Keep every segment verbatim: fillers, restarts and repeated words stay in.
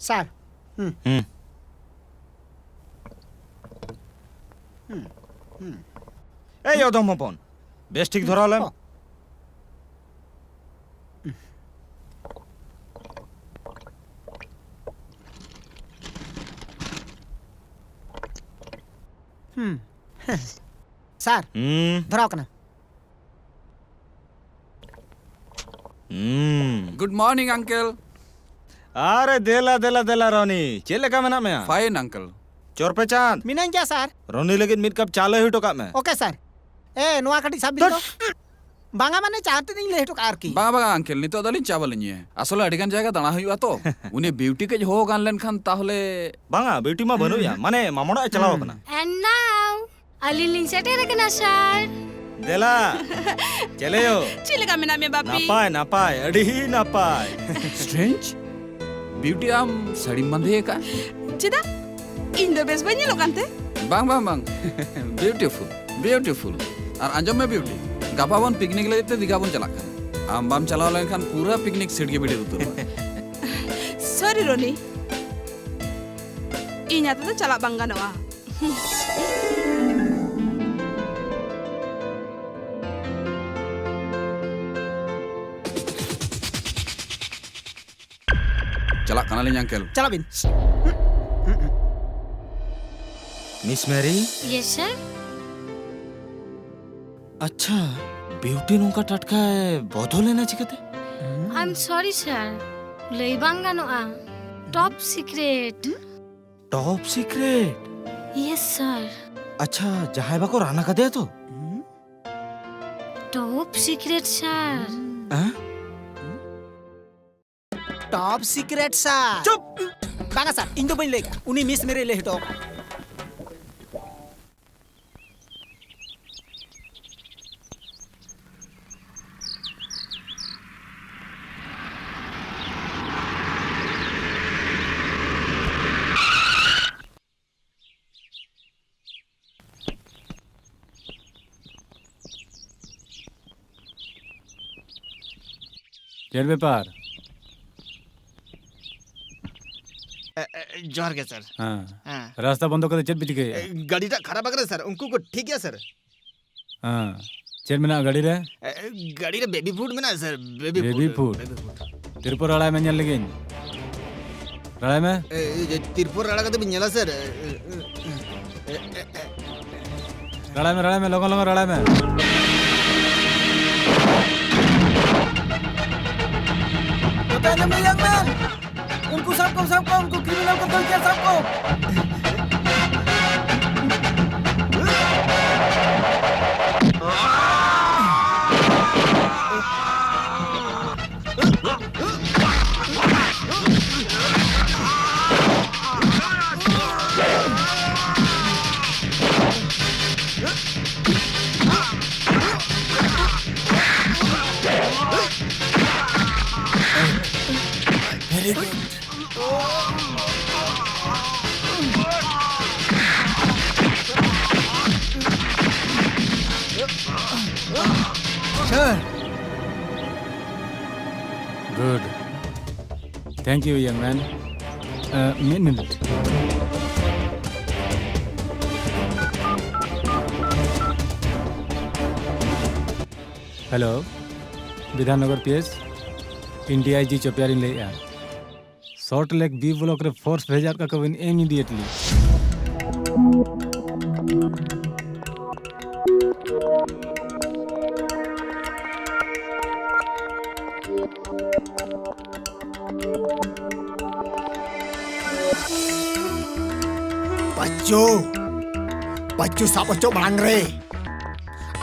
ᱥᱟᱨ᱾ ᱦᱩᱸ᱾ ᱦᱩᱸ᱾ ᱦᱩᱸ, ᱦᱩᱸ᱾ ᱮᱭ ᱚᱫᱚᱢ ᱦᱚᱯᱚᱱ, ᱵᱮᱥ ᱴᱷᱤᱠ ᱫᱷᱚᱨᱟᱣ ᱞᱮᱢ᱾ ᱚ᱾ ᱦᱩᱸ᱾ ᱥᱟᱨ, ᱦᱩᱸ᱾ ᱫᱷᱚᱨᱟᱣ ᱠᱟᱱᱟ᱾ ᱦᱩᱸ᱾ Good morning, uncle. ᱟᱨᱮ ᱫᱮᱞᱟ, ᱫᱮᱞᱟ, ᱫᱮᱞᱟ, ᱨᱚᱱᱤ᱾ ᱪᱮᱫ ᱞᱮᱠᱟ ᱢᱮᱱᱟᱜ ᱢᱮᱭᱟ? Fine, uncle. ᱪᱚᱨᱯᱮ ᱪᱟᱸᱫ᱾ ᱢᱤᱱᱟᱹᱧ ᱜᱮᱭᱟ, ᱥᱟᱨ᱾ ᱨᱚᱱᱤ ᱞᱟᱹᱜᱤᱫ ᱢᱤᱫ ᱠᱟᱯ ᱪᱟ ᱞᱟᱹᱭ ᱦᱚᱴᱚ ᱠᱟᱜ ᱢᱮ᱾ OK, ᱥᱟᱨ᱾ ᱮ, ᱱᱚᱣᱟ ᱠᱟᱹᱴᱤᱡ ᱥᱟᱵ ᱵᱤᱱ ᱫᱚ᱾ ᱫᱷᱩᱴ! ᱵᱟᱝᱟ, ᱢᱟᱱᱮ, ᱪᱟ ᱛᱮᱫ ᱤᱧ ᱞᱟᱹᱭ ᱦᱚᱴᱚ ᱠᱟᱜᱼᱟ ᱟᱨᱠᱤ᱾ ᱵᱟᱝᱟ, ᱵᱟᱝᱟ, uncle, ᱱᱤᱛᱚᱜ ᱫᱚ ᱟᱹᱞᱤᱧ ᱪᱟ ᱵᱟᱹᱞᱤᱧ ᱧᱩᱭᱟ᱾ ᱟᱥᱚᱞᱮ ᱟᱹᱰᱤ ᱜᱟᱱ ᱡᱟᱭᱜᱟ ᱫᱟᱬᱟ ᱦᱩᱭᱩᱜᱼᱟ ᱛᱚ᱾ ᱩᱱᱤ ᱵᱤᱭᱩᱴᱤ ᱠᱟᱹᱡ ᱦᱚᱦᱚ ᱜᱟᱱ ᱞᱮᱱᱠᱷᱟᱱ ᱛᱟᱦᱚᱞᱮ᱾ ᱵᱟᱝᱟ, ᱵᱤᱭᱩᱴᱤ ᱢᱟ ᱵᱟᱹᱱᱩᱜ ᱮᱭᱟ᱾ ᱦᱩᱸ᱾ ᱢᱟᱱᱮ, ᱢᱟᱢᱚ ᱚᱲᱟᱜ ᱮ ᱪᱟᱞᱟᱣ ᱦᱩᱸ᱾ ᱟᱠᱟᱱᱟ᱾ And now, ᱟᱹᱞᱤᱧ ᱞᱤᱧ ᱥᱮᱴᱮᱨ ᱟᱠᱟᱱᱟ, ᱥᱟᱨ᱾ ᱫᱮᱞᱟ, ᱪᱮᱞᱮᱭᱳ᱾ ᱪᱮᱫ ᱞᱮᱠᱟ ᱢᱮᱱᱟᱜ ᱢᱮᱭᱟ, ᱵᱟᱯᱤ? ᱱᱟᱯᱟᱭ, ᱱᱟᱯᱟᱭ, ᱟᱹᱰᱤ ᱱᱟᱯᱟᱭ᱾ Strange? ᱵᱤᱭᱩᱴᱤ, ᱟᱢ ᱥᱟᱹᱲᱤᱢ ᱵᱟᱸᱫᱮ ᱟᱠᱟᱫᱼᱟ? ᱪᱮᱫᱟᱜ? ᱤᱧ ᱫᱚ ᱵᱮᱥ ᱵᱟᱹᱧ ᱧᱮᱞᱚᱜ ᱠᱟᱱ ᱛᱮ? ᱵᱟᱝ, ᱵᱟᱝ, ᱵᱟᱝ᱾ Beautiful, beautiful. ᱟᱨ ᱟᱸᱡᱚᱢ ᱢᱮ ᱵᱤᱭᱩᱴᱤ, ᱜᱟᱯᱟ ᱵᱚᱱ picnic ᱞᱟᱹᱜᱤᱫ ᱛᱮ ᱫᱤᱜᱷᱟ ᱵᱚᱱ ᱪᱟᱞᱟᱜ ᱠᱟᱱᱟ᱾ ᱟᱢ ᱵᱟᱢ ᱪᱟᱞᱟᱣ ᱞᱮᱱᱠᱷᱟᱱ ᱯᱩᱨᱟᱹ picnic ᱥᱤᱴ ᱜᱮ ᱵᱷᱤᱲ ᱩᱛᱟᱹᱨᱚᱜᱼᱟ᱾ Sorry, ᱨᱚᱱᱤ᱾ ᱤᱧ ᱟᱛᱮ ᱫᱚ ᱪᱟᱞᱟᱜ ᱵᱟᱝ ᱜᱟᱱᱚᱜᱼᱟ᱾ ᱪᱟᱞᱟᱜ ᱠᱟᱱᱟᱞᱤᱧ, uncle. ᱪᱟᱞᱟᱜ ᱵᱤᱱ᱾ Miss Mary? Yes, sir. ᱟᱪᱪᱷᱟ, ᱵᱤᱭᱩᱴᱤ ᱱᱚᱝᱠᱟ ᱴᱟᱴᱠᱟᱭ ᱵᱚᱫᱚᱞ ᱮᱱᱟ ᱪᱤᱠᱟᱹᱛᱮ? I'm sorry, sir. ᱞᱟᱹᱭ ᱵᱟᱝ ᱜᱟᱱᱚᱜᱼᱟ᱾ Top secret. Top secret? Yes, sir. ᱟᱪᱪᱷᱟ, ᱡᱟᱦᱟᱸᱭ ᱵᱟᱠᱚ ᱨᱟᱱ ᱟᱠᱟᱫᱮᱭᱟ ᱛᱚ? Top secret, sir. ᱦᱮᱸ? Top secret, sir. ᱪᱩᱯ! ᱵᱟᱝᱟ, sir, ᱤᱧ ᱫᱚ ᱵᱟᱹᱧ ᱞᱟᱹᱭ ᱠᱟᱜᱼᱟ᱾ ᱩᱱᱤ Miss Mary ᱞᱟᱹᱭ ᱦᱚᱴᱚ ᱟᱠᱟᱫ᱾ ᱪᱮᱫ ᱵᱮᱯᱟᱨ? ᱡᱚᱦᱟᱨ ᱜᱮ ᱥᱟᱨ᱾ ᱦᱮᱸ᱾ ᱦᱮᱸ᱾ ᱨᱟᱥᱛᱟ ᱵᱚᱱᱫᱚ ᱠᱟᱛᱮ ᱪᱮᱫ ᱯᱮ ᱪᱤᱠᱟᱹᱭᱮᱫᱼᱟ? ᱮ, ᱜᱟᱹᱰᱤᱴᱟᱜ ᱠᱷᱟᱨᱟᱯ ᱟᱠᱟᱱᱟ ᱥᱟᱨ, ᱩᱱᱠᱩ ᱠᱚ ᱴᱷᱤᱠ ᱜᱮᱭᱟ ᱥᱟᱨ᱾ ᱦᱮᱸ᱾ ᱪᱮᱫ ᱢᱮᱱᱟᱜᱼᱟ ᱜᱟᱹᱰᱤ ᱨᱮ? ᱮ, ᱜᱟᱹᱰᱤ ᱨᱮ ᱵᱮᱵᱤ ᱯᱷᱩᱰ ᱢᱮᱱᱟᱜᱼᱟ sir, baby baby food. Food. Baby food. ᱛᱤᱨᱯᱚᱞ ᱨᱟᱲᱟᱭ ᱢᱮ, ᱧᱮᱞ ᱞᱮᱜᱤᱧ᱾ ᱨᱟᱲᱟᱭ ᱢᱮ᱾ ᱮ, ᱮ, ᱛᱤᱨᱯᱚᱞ ᱨᱟᱲᱟ ᱠᱟᱛᱮ ᱵᱤᱱ ᱧᱮᱞᱟ ᱥᱟᱨ? ᱮ, ᱮ, ᱮ, ᱮ, ᱮ, ᱮ᱾ ᱨᱟᱲᱟᱭ ᱢᱮ, ᱨᱟᱲᱟᱭ ᱢᱮ, ᱞᱚᱜᱚᱱ, ᱞᱚᱜᱚᱱ ᱨᱟᱲᱟᱭ ᱢᱮ᱾ ᱱᱚᱛᱮ ᱟᱸᱡᱚᱢ ᱢᱮ, young man᱾ ᱩᱱᱠᱩ ᱥᱟᱵ ᱠᱚᱢ, ᱥᱟᱵ ᱠᱚᱢ, ᱩᱱᱠᱩ criminal ᱠᱚ ᱫᱟᱹᱲ ᱠᱮᱭᱟ, ᱥᱟᱵ ᱠᱚᱢ᱾ Very good. Sir. Good. Thank you, young man. Uh, ᱢᱤᱫ ᱢᱤᱱᱤᱴ᱾ ᱦᱮᱞᱳ, ᱵᱤᱫᱷᱟᱱᱱᱚᱜᱚᱨ ᱯᱤ ᱮᱥ, ᱤᱧ ᱰᱤ ᱟᱭ ᱡᱤ ᱪᱚᱯᱮᱭᱟᱨᱤᱧ ᱞᱟᱹᱭᱮᱫᱼᱟ᱾ ᱥᱚᱞᱴ ᱞᱮᱠ ᱵᱤ ᱵᱞᱚᱠ ᱨᱮ ᱯᱷᱳᱨᱥ ᱵᱷᱮᱡᱟ ᱠᱟᱠᱚ ᱵᱤᱱ immediately᱾ ᱵᱟᱪᱪᱩ, ᱵᱟᱪᱪᱩ ᱥᱟᱵ ᱦᱚᱪᱚ ᱢᱟᱲᱟᱝ ᱨᱮ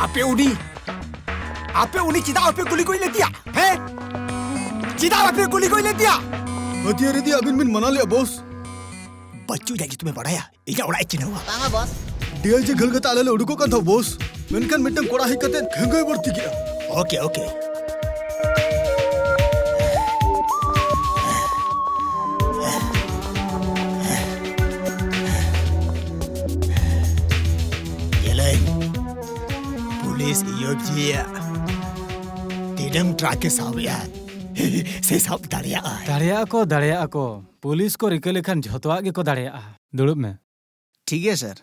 ᱟᱯᱮ ᱩᱱᱤ, ᱟᱯᱮ ᱩᱱᱤ ᱪᱮᱫᱟᱜ ᱵᱟᱯᱮ ᱜᱩᱞᱤ ᱜᱚᱡ ᱞᱮᱫᱮᱭᱟ? ᱦᱮᱸ? ᱪᱮᱫᱟᱜ ᱵᱟᱯᱮ ᱜᱩᱞᱤ ᱜᱚᱡ ᱞᱮᱫᱮᱭᱟ? ᱦᱟᱹᱛᱭᱟᱹᱨ ᱤᱫᱤ ᱟᱹᱵᱤᱱ ᱵᱤᱱ ᱢᱟᱱᱟ ᱞᱮᱫᱼᱟ, ᱵᱚᱥ᱾ ᱵᱟᱪᱪᱩ ᱤᱧᱟᱹᱜ ᱧᱩᱛᱩᱢᱮ ᱵᱟᱲᱟᱭᱟ, ᱤᱧᱟᱹᱜ ᱚᱲᱟᱜ ᱮ ᱪᱤᱱᱦᱟᱹᱣᱟ᱾ ᱵᱟᱝᱟ, ᱵᱚᱥ᱾ ᱰᱤ ᱟᱭ ᱡᱤ ᱜᱷᱟᱹᱞ ᱠᱟᱛᱮ ᱟᱞᱮ ᱞᱮ ᱩᱰᱩᱠᱚᱜ ᱠᱟᱱ ᱛᱟᱦᱮᱸ, ᱵᱚᱥ᱾ ᱢᱮᱱᱠᱷᱟᱱ ᱢᱤᱫᱴᱟᱝ ᱠᱚᱲᱟ ᱦᱮᱡ ᱠᱟᱛᱮ ᱠᱷᱮᱸᱜᱟᱭ ᱵᱟᱹᱲᱛᱤ ᱠᱮᱫᱼᱟ᱾ Okay, okay. ᱧᱮᱞᱟᱹᱧ, ᱯᱩᱞᱤᱥ ᱤᱭᱩ ᱮᱯᱷ ᱡᱤ ᱭᱟᱜ ᱛᱤᱱᱟᱹᱝ ᱴᱨᱟᱠ ᱮ ᱥᱟᱵ ᱮᱜᱼᱟ᱾ ᱥᱮ ᱥᱟᱵ ᱫᱟᱲᱮᱭᱟᱜᱼᱟᱭ᱾ ᱫᱟᱲᱮᱭᱟᱜᱼᱟ ᱠᱚ, ᱫᱟᱲᱮᱭᱟᱜᱼᱟ ᱠᱚ᱾ ᱯᱩᱞᱤᱥ ᱠᱚ ᱨᱤᱠᱟᱹ ᱞᱮᱠᱷᱟᱱ ᱡᱷᱚᱛᱚᱣᱟᱜ ᱜᱮᱠᱚ ᱫᱟᱲᱮᱭᱟᱜᱼᱟ᱾ ᱫᱩᱲᱩᱵ ᱢᱮ᱾ ᱴᱷᱤᱠ ᱜᱮᱭᱟ, ᱥᱟᱨ᱾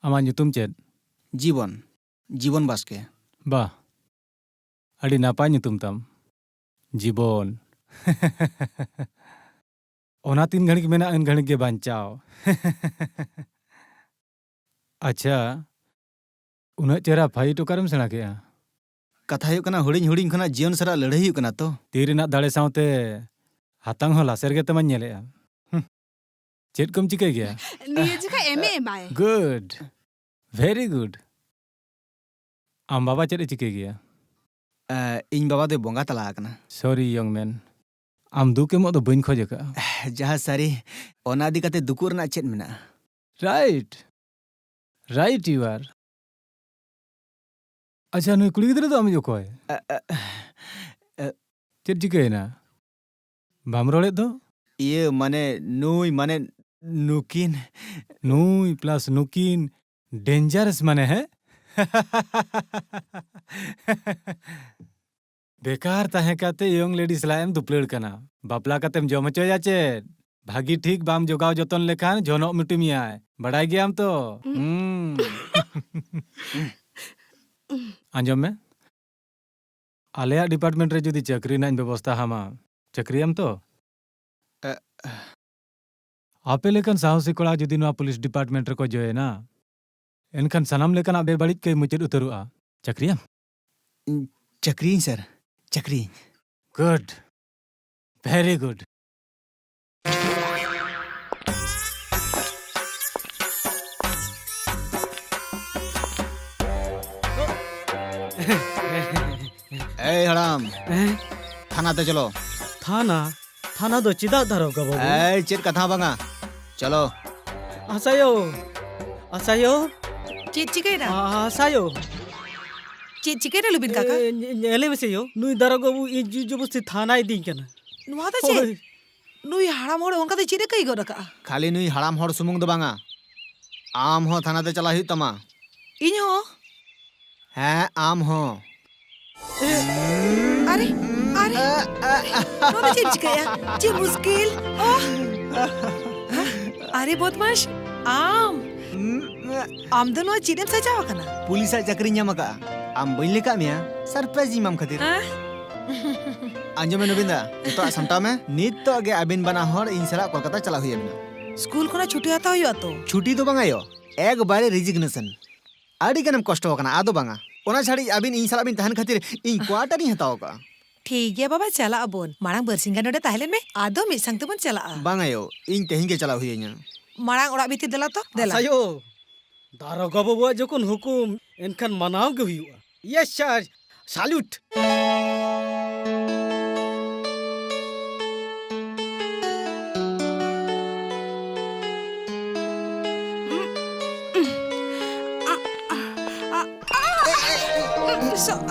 ᱟᱢᱟᱜ ᱧᱩᱛᱩᱢ ᱪᱮᱫ? ᱡᱤᱵᱚᱱ᱾ ᱡᱤᱵᱚᱱ ᱵᱟᱥᱠᱮ᱾ ᱵᱟᱦ, ᱟᱹᱰᱤ ᱱᱟᱯᱟᱭ ᱧᱩᱛᱩᱢ ᱛᱟᱢ, ᱡᱤᱵᱚᱱ᱾ ᱚᱱᱟ ᱛᱤᱱ ᱜᱷᱟᱹᱲᱤᱡ ᱢᱮᱱᱟᱜ, ᱩᱱ ᱜᱷᱟᱹᱲᱤᱡ ᱜᱮ ᱵᱟᱧᱪᱟᱣ᱾ ᱟᱪᱪᱷᱟ, ᱩᱱᱟᱹᱜ ᱪᱮᱦᱨᱟ ᱯᱷᱟᱭᱤᱴ ᱚᱠᱟᱨᱮᱢ ᱥᱮᱬᱟ ᱠᱮᱜᱼᱟ? ᱠᱟᱛᱷᱟ ᱦᱩᱭᱩᱜ ᱠᱟᱱᱟ, ᱦᱩᱰᱤᱧ ᱦᱩᱰᱤᱧ ᱠᱷᱚᱱᱟᱜ ᱡᱤᱭᱚᱱ ᱥᱟᱞᱟᱜ ᱞᱟᱹᱲᱦᱟᱹᱭ ᱦᱩᱭᱩᱜ ᱠᱟᱱᱟ ᱛᱚ᱾ ᱛᱤ ᱨᱮᱱᱟᱜ ᱫᱟᱲᱮ ᱥᱟᱶᱛᱮ ᱦᱟᱛᱟᱝ ᱦᱚᱸ ᱞᱟᱥᱮᱨ ᱜᱮ ᱛᱟᱢᱟᱧ ᱧᱮᱞᱮᱜᱼᱟ᱾ ᱦᱩᱸ᱾ ᱪᱮᱫ ᱠᱚᱢ ᱪᱤᱠᱟᱹᱭ ᱜᱮᱭᱟ? ᱱᱤᱭᱟᱹ ᱡᱚᱠᱷᱟ ᱮᱢ ᱮ ᱮᱢᱟᱭ᱾ Good. Very good. ᱟᱢ ᱵᱟᱵᱟ ᱪᱮᱫ ᱮ ᱪᱤᱠᱟᱹᱭ ᱜᱮᱭᱟ? ᱮ, ᱤᱧ ᱵᱟᱵᱟ ᱫᱚᱭ ᱵᱚᱸᱜᱟ ᱛᱟᱞᱟ ᱟᱠᱟᱱᱟ᱾ Sorry, young man. ᱟᱢ ᱫᱩᱠ ᱮᱢᱚᱜ ᱫᱚ ᱵᱟᱹᱧ ᱠᱷᱚᱡ ᱟᱠᱟᱫᱼᱟ᱾ ᱡᱟᱦᱟᱸ ᱥᱟᱹᱨᱤ, ᱚᱱᱟ ᱤᱫᱤ ᱠᱟᱛᱮ ᱫᱩᱠᱩᱜ ᱨᱮᱱᱟᱜ ᱪᱮᱫ ᱢᱮᱱᱟᱜᱼᱟ? Right. Right you are. ᱟᱪᱪᱷᱟ, ᱱᱩᱭ ᱠᱩᱲᱤ ᱜᱤᱫᱽᱨᱟᱹ ᱫᱚ ᱟᱢᱤᱡ ᱚᱠᱚᱭ? ᱟ, ᱟ, ᱟ᱾ ᱪᱮᱫ ᱪᱤᱠᱟᱹᱭᱮᱱᱟ? ᱵᱟᱢ ᱨᱚᱲᱮᱫ ᱫᱚ? ᱤᱭᱟᱹ, ᱢᱟᱱᱮ, ᱱᱩᱭ, ᱢᱟᱱᱮ, ᱱᱩᱠᱤᱱ᱾ ᱱᱩᱭ plus ᱱᱩᱠᱤᱱ, dangerous ᱢᱟᱱᱮ, ᱦᱮᱸ? ᱵᱮᱠᱟᱨ ᱛᱟᱦᱮᱸ ᱠᱟᱛᱮ young lady ᱥᱟᱞᱟᱜ ᱮᱢ ᱫᱩᱯᱞᱟᱹᱲ ᱠᱟᱱᱟ᱾ ᱵᱟᱯᱞᱟ ᱠᱟᱛᱮᱢ ᱡᱚᱢ ᱦᱚᱪᱚᱭᱟ ᱪᱮᱫ? ᱵᱷᱟᱹᱜᱤ ᱴᱷᱤᱠ ᱵᱟᱢ ᱡᱚᱜᱟᱣ ᱡᱚᱛᱚᱱ ᱞᱮᱠᱷᱟᱱ ᱡᱷᱚᱱᱚᱜ ᱢᱤᱴᱩ ᱢᱮᱭᱟᱭ᱾ ᱵᱟᱲᱟᱭ ᱜᱮᱭᱟᱢ ᱛᱚ? ᱦᱩᱸ᱾ ᱟᱸᱡᱚᱢ ᱢᱮ, ᱟᱞᱮᱭᱟᱜ department ᱨᱮ ᱡᱩᱫᱤ ᱪᱟᱹᱠᱨᱤ ᱨᱮᱱᱟᱜ ᱤᱧ ᱵᱮᱵᱚᱥᱛᱟ ᱟᱢᱟ, ᱪᱟᱹᱠᱨᱤᱭᱟᱢ ᱛᱚ? ᱮ- ᱟᱯᱮ ᱞᱮᱠᱟᱱ ᱥᱟᱦᱚᱥᱤ ᱠᱚᱲᱟ ᱡᱩᱫᱤ ᱱᱚᱣᱟ police department ᱨᱮᱠᱚ join ᱟ, ᱮᱱᱠᱷᱟᱱ ᱥᱟᱱᱟᱢ ᱞᱮᱠᱟᱱᱟᱜ ᱵᱮᱵᱟᱹᱲᱤᱡ ᱠᱟᱹᱢᱤ ᱢᱩᱪᱟᱹᱫ ᱩᱛᱟᱹᱨᱚᱜᱼᱟ᱾ ᱪᱟᱹᱠᱨᱤᱭᱟᱢ? ᱪᱟᱹᱠᱨᱤᱭᱟᱹᱧ, ᱥᱟᱨ, ᱪᱟᱹᱠᱨᱤᱭᱟᱹᱧ᱾ Good. Very good. ᱮᱭ ᱦᱟᱲᱟᱢ, ᱦᱮᱸ? ᱛᱷᱟᱱᱟ ᱛᱮ ᱪᱚᱞᱚ᱾ ᱛᱷᱟᱱᱟ? ᱛᱷᱟᱱᱟ ᱫᱚ ᱪᱮᱫᱟᱜ ᱫᱟᱨᱚᱜᱟ ᱵᱟᱹᱵᱩ? ᱮᱭ, ᱪᱮᱫ ᱠᱟᱛᱷᱟ ᱵᱟᱝᱟ, ᱪᱚᱞᱚ᱾ ᱟᱥᱟᱭᱳ, ᱟᱥᱟᱭᱳ᱾ ᱪᱮᱫ ᱪᱤᱠᱟᱹᱭᱮᱱᱟ? ᱟ-, ᱟᱥᱟᱭᱳ᱾ ᱪᱮᱫ ᱪᱤᱠᱟᱹᱭᱮᱱᱟ ᱞᱩᱵᱤᱱ ᱠᱟᱠᱟ? ᱮ, ᱧᱮ-, ᱧᱮᱞᱮ ᱢᱮᱥᱮ ᱭᱳ, ᱱᱩᱭ ᱫᱟᱨᱚᱜᱟ ᱵᱟᱹᱵᱩ ᱤᱧ ᱡᱳᱨ ᱡᱚᱵᱚᱥᱛᱤ ᱛᱷᱟᱱᱟᱭ ᱤᱫᱤᱧ ᱠᱟᱱᱟ᱾ ᱱᱚᱣᱟ ᱫᱚ ᱪᱮᱫ? ᱦᱳᱭ᱾ ᱱᱩᱭ ᱦᱟᱲᱟᱢ ᱦᱚᱲ ᱚᱱᱠᱟ ᱫᱚ ᱪᱮᱫ ᱮ ᱠᱟᱹᱭ ᱜᱚᱫ ᱟᱠᱟᱜᱼᱟ? ᱠᱷᱟᱹᱞᱤ ᱱᱩᱭ ᱦᱟᱲᱟᱢ ᱦᱚᱲ ᱥᱩᱢᱩᱝ ᱫᱚ ᱵᱟᱝᱟ, ᱟᱢ ᱦᱚᱸ ᱛᱷᱟᱱᱟ ᱛᱮ ᱪᱟᱞᱟᱜ ᱦᱩᱭᱩᱜ ᱛᱟᱢᱟ᱾ ᱤᱧ ᱦᱚᱸ? ᱦᱮᱸ, ᱟᱢ ᱦᱚᱸ᱾ ᱟᱨᱮ, ᱟᱨᱮ, ᱱᱚᱣᱟ ᱫᱚ ᱪᱮᱫ ᱮᱢ ᱪᱤᱠᱟᱹᱭᱟ? ᱪᱮᱫ ᱢᱩᱥᱠᱤᱞ! ᱳᱦ! ᱟᱨᱮ ᱵᱚᱫᱢᱟᱥ, ᱟᱢ! ᱟᱢ ᱫᱚ ᱱᱚᱣᱟ ᱪᱮᱫ ᱮᱢ ᱥᱟᱡᱟᱣ ᱟᱠᱟᱱᱟ? ᱯᱩᱞᱤᱥᱟᱜ ᱪᱟᱹᱠᱨᱤᱧ ᱧᱟᱢ ᱟᱠᱟᱫᱼᱟ᱾ ᱟᱢ ᱵᱟᱹᱧ ᱞᱟᱹᱭ ᱠᱟᱜ ᱢᱮᱭᱟ, surprise ᱤᱧ ᱮᱢᱟᱢ ᱠᱷᱟᱹᱛᱤᱨ᱾ ᱦᱮᱸ? ᱟᱸᱡᱚᱢ ᱢᱮ ᱱᱚᱵᱤᱱ ᱫᱟ, ᱡᱚᱛᱚᱣᱟᱜ ᱥᱟᱢᱴᱟᱣ ᱢᱮ᱾ ᱱᱤᱛᱚᱜ ᱜᱮ ᱟᱹᱵᱤᱱ ᱵᱟᱱᱟ ᱦᱚᱲ ᱤᱧ ᱥᱟᱞᱟᱜ ᱠᱳᱞᱠᱟᱛᱟ ᱪᱟᱞᱟᱜ ᱦᱩᱭ ᱟᱵᱤᱱᱟ᱾ ᱥᱠᱩᱞ ᱠᱷᱚᱱᱟᱜ ᱪᱷᱩᱴᱤ ᱦᱟᱛᱟᱣ ᱦᱩᱭᱩᱜᱼᱟ ᱛᱚ? ᱪᱷᱩᱴᱤ ᱫᱚ ᱵᱟᱝ ᱟᱭᱳ, ᱮᱠᱵᱟᱨᱮ resignation᱾ ᱟᱹᱰᱤ ᱜᱟᱱᱮᱢ ᱠᱚᱥᱴᱚ ᱟᱠᱟᱱᱟ, ᱟᱫᱚ ᱵᱟᱝᱟ᱾ ᱚᱱᱟ ᱪᱷᱟᱲᱤᱡ ᱟᱹᱵᱤᱱ ᱤᱧ ᱥᱟᱞᱟᱜ ᱵᱤᱱ ᱛᱟᱦᱮᱱ ᱠᱷᱟᱹᱛᱤᱨ ᱤᱧ quarter ᱤᱧ ᱦᱟᱛᱟᱣ ᱟᱠᱟᱫᱼᱟ᱾ ᱴᱷᱤᱠ ᱜᱮᱭᱟ ᱵᱟᱵᱟ, ᱪᱟᱞᱟᱜ ᱟᱵᱚᱱ᱾ ᱢᱟᱲᱟᱝ ᱵᱟᱨᱥᱤᱧ ᱜᱟᱱ ᱱᱚᱰᱮ ᱛᱟᱦᱮᱸ ᱞᱮᱱ ᱢᱮ, ᱟᱫᱚ ᱢᱤᱫ ᱥᱟᱝ ᱛᱮᱵᱚᱱ ᱪᱟᱞᱟᱜᱼᱟ᱾ ᱵᱟᱝ ᱟᱭᱳ, ᱤᱧ ᱛᱮᱦᱮᱧ ᱜᱮ ᱪᱟᱞᱟᱣ ᱦᱩᱭ ᱟᱹᱧᱟ᱾ ᱢᱟᱲᱟᱝ ᱚᱲᱟᱜ ᱵᱷᱤᱛᱤᱨ ᱫᱮᱞᱟ ᱛᱚ, ᱫᱮᱞᱟ᱾ ᱟᱭᱳ, ᱫᱟᱨᱚᱜᱟ ᱵᱟᱵᱩᱣᱟᱜ ᱡᱚᱠᱷᱚᱱ ᱦᱩᱠᱩᱢ, ᱮᱱᱠᱷᱟᱱ ᱢᱟᱱᱟᱣ ᱜᱮ ᱦᱩᱭᱩᱜᱼᱟ᱾ Yes sir, salute᱾ So-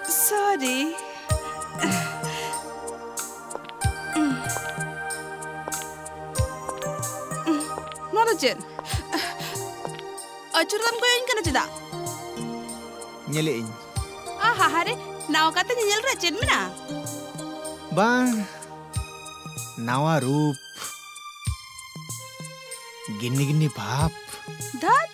Sorry. ᱱᱚᱣᱟ ᱫᱚ ᱪᱮᱫ? ᱟᱹᱪᱩᱨ ᱫᱟᱢ ᱠᱚᱭᱚᱜ ᱟᱹᱧ ᱠᱟᱱᱟ ᱪᱮᱫᱟᱜ? ᱧᱮᱞᱮᱫ ᱟᱹᱧ᱾ ᱟᱦᱟ, ᱦᱟᱦᱟᱨᱮ, ᱱᱟᱣᱟ ᱠᱟᱛᱮ ᱧᱮᱧᱮᱞ ᱨᱮ ᱪᱮᱫ ᱢᱮᱱᱟᱜᱼᱟ? ᱵᱟᱝ, ᱱᱟᱣᱟ ᱨᱩᱯ, ᱜᱤᱱᱱᱤ ᱜᱤᱱᱱᱤ ᱵᱷᱟᱵᱽ᱾ ᱫᱷᱟᱹᱛ᱾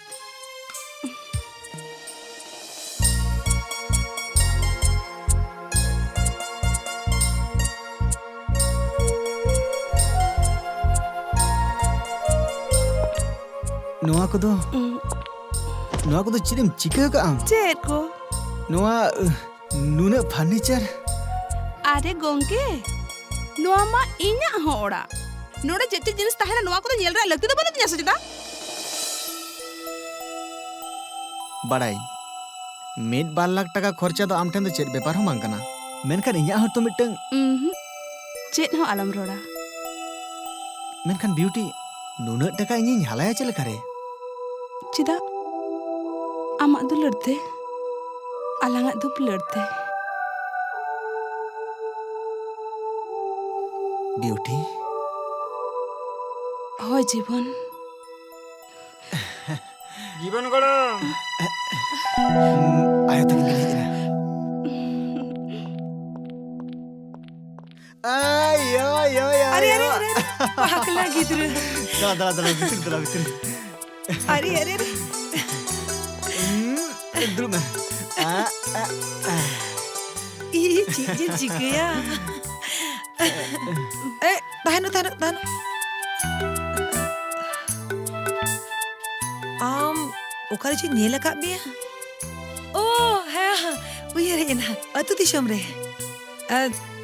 ᱱᱚᱣᱟ ᱠᱚᱫᱚ, ᱩᱸ᱾ ᱱᱚᱣᱟ ᱠᱚᱫᱚ ᱪᱮᱫ ᱮᱢ ᱪᱤᱠᱟᱹ ᱟᱠᱟᱫ ᱟᱢ? ᱪᱮᱫ ᱠᱚ? ᱱᱚᱣᱟ, ᱩᱦ, ᱱᱩᱱᱟᱹᱜ furniture? ᱟᱨᱮ ᱜᱚᱝᱠᱮ, ᱱᱚᱣᱟ ᱢᱟ ᱤᱧᱟᱜ ᱦᱚᱸ ᱚᱲᱟᱜ᱾ ᱱᱚᱰᱮ ᱪᱮᱫ ᱪᱮᱫ ᱡᱤᱱᱤᱥ ᱛᱟᱦᱮᱱᱟ, ᱱᱚᱣᱟ ᱠᱚᱫᱚ ᱧᱮᱞ ᱨᱮᱭᱟᱜ ᱞᱟᱹᱠᱛᱤ ᱫᱚ ᱵᱟᱹᱱᱩᱜ ᱛᱤᱧᱟ ᱥᱮ ᱪᱮᱫᱟᱜ? ᱵᱟᱲᱟᱭ, ᱢᱤᱫ ᱵᱟᱨ ᱞᱟᱠᱷ ᱴᱟᱠᱟ ᱠᱷᱚᱨᱪᱟ ᱫᱚ ᱟᱢ ᱴᱷᱮᱱ ᱫᱚ ᱪᱮᱫ ᱵᱮᱯᱟᱨ ᱦᱚᱸ ᱵᱟᱝ ᱠᱟᱱᱟ, ᱢᱮᱱᱠᱷᱟᱱ ᱤᱧᱟᱜ ᱦᱚᱸᱛᱚ ᱢᱤᱫᱴᱟᱝ ᱩᱸᱦᱩᱸ, ᱪᱮᱫ ᱦᱚᱸ ᱟᱞᱚᱢ ᱨᱚᱲᱟ᱾ ᱢᱮᱱᱠᱷᱟᱱ ᱵᱤᱭᱩᱴᱤ, ᱱᱩᱱᱟᱹᱜ ᱴᱟᱠᱟ ᱤᱧᱤᱧ ᱦᱟᱞᱟᱭᱟ ᱪᱮᱫ ᱞᱮᱠᱟᱨᱮ? ᱪᱮᱫᱟᱜ? ᱟᱢᱟᱜ ᱫᱩᱞᱟᱹᱲ ᱛᱮ, ᱟᱞᱟᱝᱟᱜ ᱫᱩᱯᱞᱟᱹᱲ ᱛᱮ᱾ ᱵᱤᱭᱩᱴᱤ᱾ ᱦᱳᱭ ᱡᱤᱵᱚᱱ᱾ ᱡᱤᱵᱚᱱ ᱜᱚᱲᱚᱢ᱾ ᱟᱭᱳ ᱛᱟᱹᱠᱤᱱ ᱠᱤᱱ ᱦᱮᱡ ᱮᱱᱟ᱾ ᱯᱟᱠᱞᱟ ᱜᱤᱫᱽᱨᱟᱹ᱾ ᱫᱟᱞᱟ, ᱫᱟᱞᱟ, ᱫᱟᱞᱟ, ᱵᱷᱤᱛᱤᱨ ᱫᱟᱞᱟ, ᱵᱷᱤᱛᱤᱨ᱾ ᱟᱨᱮ, ᱟᱨᱮ, ᱟᱨᱮ᱾ ᱩᱸ, ᱫᱩᱲᱩᱵ ᱢᱮ᱾ ᱟ, ᱟ, ᱟ᱾ ᱤ, ᱪᱮᱫ ᱡᱮ ᱪᱤᱠᱟᱹᱭᱟ? ᱮ, ᱛᱟᱦᱮᱱ ᱢᱮ, ᱛᱟᱦᱮᱱ ᱢᱮ, ᱛᱟᱦᱮᱱ ᱢᱮ᱾ ᱟᱢ ᱚᱠᱟᱨᱮ ᱪᱚᱧ ᱧᱮᱞ ᱟᱠᱟᱫ ᱢᱮᱭᱟ᱾ ᱳ, ᱦᱮᱸ, ᱦᱮᱸ, ᱩᱭᱦᱟᱹᱨ ᱦᱮᱡ ᱮᱱᱟ, ᱟᱹᱛᱩ ᱫᱤᱥᱚᱢ ᱨᱮ᱾ ᱟ,